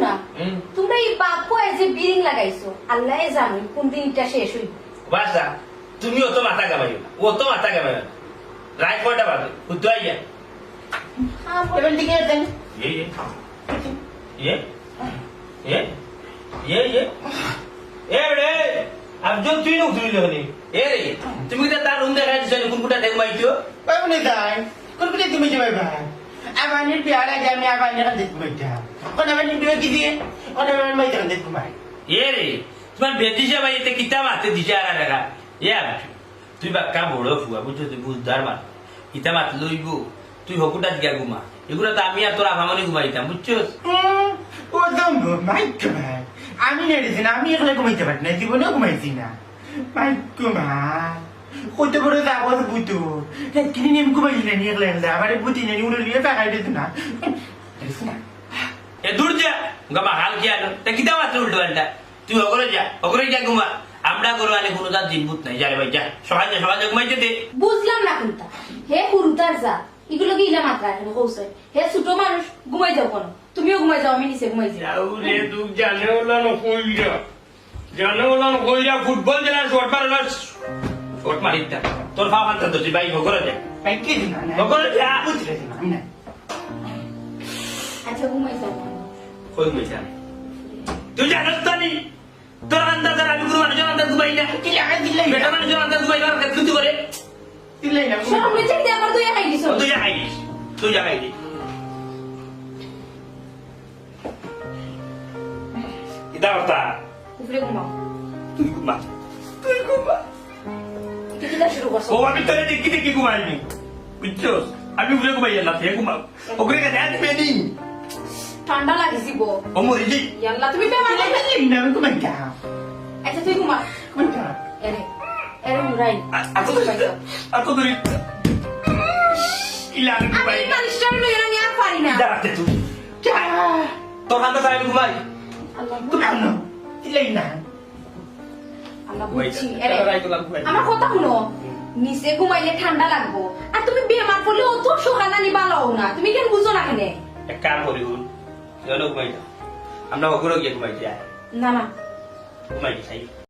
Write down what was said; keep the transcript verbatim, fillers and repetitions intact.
না। হুম। তোমরা এই বাপ পুয়া যে বিরিং লাগাইছো, আল্লায় জানে কোন দিন ইটা শেষ অইবো। বাসা, তুমি অত মাথা ঘামাইও না, অত মাথা ঘামাইও না। রাইত কয়টা বাজে? হুদ্দু আইয়া। হ্যাঁ, বলেন, ঠিক আছে। এ, এ। এ? এ? এ, এ। এ রে, আফজল, তুই না উঠলি কেনে? এ রে, তুমি তো তার রুম দেখাই দিছো, কোন কোনটা দেখো মাইছো? পাবো না তাই। কোন কোনটা তুমি যাবে ভাই? আমার বিয়ার আগে আমি আমার এখান থেকে ঘুমাইতাম। কোন আমার বিয়ে কি দিয়ে? কোন আমার মাইতে এখান থেকে ঘুমাই। এ রে, তোমার বেটি সে ভাই এতে কিতা মাতে দিছে আর আর আর। এ আফজল, তুই বাক্কা বড় ফুয়া, বুঝছো? তুই বুঝদার মাত। ইতা মাত লইবো। তুই হকুটা দিয়া ঘুমা। এগুলা তো আমি আর তোর আফামনি ঘুমাইতাম, বুঝছস? হুম, ও তো মাইক ভাই। আমি নেড়েছি না, আমি এগুলা ঘুমাইতে পারি না, জীবনেও ঘুমাইছি না। মাইক ভাই, কত বড় দাবত বুতো। রাত কিনে নেম ঘুমাইছি না, নিয়ে গেলে গেলে। আমার বুদ্ধি নেই, উড়ে লিয়ে টাকাই দিত না। নেড়েছি না। এ দূর যা, গামা হাল কি আনো? তা কিতা মাত্র উল্টো পাল্টা? তুই হগরে যা, হগরে যা ঘুমা। আমরা ঘরো আনি কোনো তার দিন বুত নাই, যা রে ভাই, যা। সকাল যা, সকাল যা, ঘুমাইতে দে। বুঝলাম না কোনটা। হে হুরুতার যা, এগুলো কি ইলা মাত্রা এখন কৌশল? হে ছোট মানুষ, ঘুমাই যাও কোনো। তুমিও ঘুমাই যাও, আমি নিচে ঘুমাই যাই। যাও রে, তুই জানে ওলা না কইরা। জানে ওলা না কইরা, ফুটবল জেলা শট মারে না। শট মারিস না। তোর পা হাত ধরছি ভাই, হগরে যা। ভাই, কি দিন না? হগরে যা। বুঝলে দিন না। আচ্ছা, ঘুমাই যাও। কই ঘুমাই যা? তুই জানোস তো নি? তোর আন্দাজ আর আমি কোনো মানুষের আন্দাজ ঘুমাই না। কি লাগা দিলে? বেটা মানুষের আন্দাজ ঘুমাই না, আর তুই করে। দিলে না। শরম লজ্জা কি আমার দুই আগাই দিছ? তুই আগাই দিস। তুই আগাই দিস। ইতা কথা। উপরে ঘুমাও। তুই ঘুমা। তুই ঘুমা। তুই কিতা শুরু করছো? ও, আমি তোরে দেখি দেখি ঘুমাইনি। বুঝছস? আমি উপরে ঘুমাই না, তুই ঘুমাও। ওগুলো কেন এত বেনি? ঠান্ডা লাগিছি গো। ও মরে যাই। ইয়াল্লা, তুমি বেমার। তুমি বেমার না, আমি ঘুমাই যা। আচ্ছা, তুই ঘুমা। ঘুমাই যা। এরে, এরে উড়াই। আ-, আ-, তুই ঘুমাই যাও। আ-, তুই ধরি। ইলা, আমি আমি ঘুমাই। এই মানুষটারে লইয়া আমি আর পারি না। দাঁড়াতে তুই। যা। তোর হাতে তাই আমি ঘুমাই। আল্লাহ। তুই ঘুমা। দিলেই না। আল্লাহ, বুঝছি। এরে, আমার কথা হুনো। নিচে ঘুমাইলে ঠান্ডা লাগবো। আর তুমি বেমার পড়লে অত সকাল আনি ভালো হও না। তুমি কেন বুঝো না কেনে? এক কাম করি হুন, চলো ঘুমাই যা। আমরা ওগুলো গিয়া ঘুমাই যাই। না, না। ঘুমাই যাই।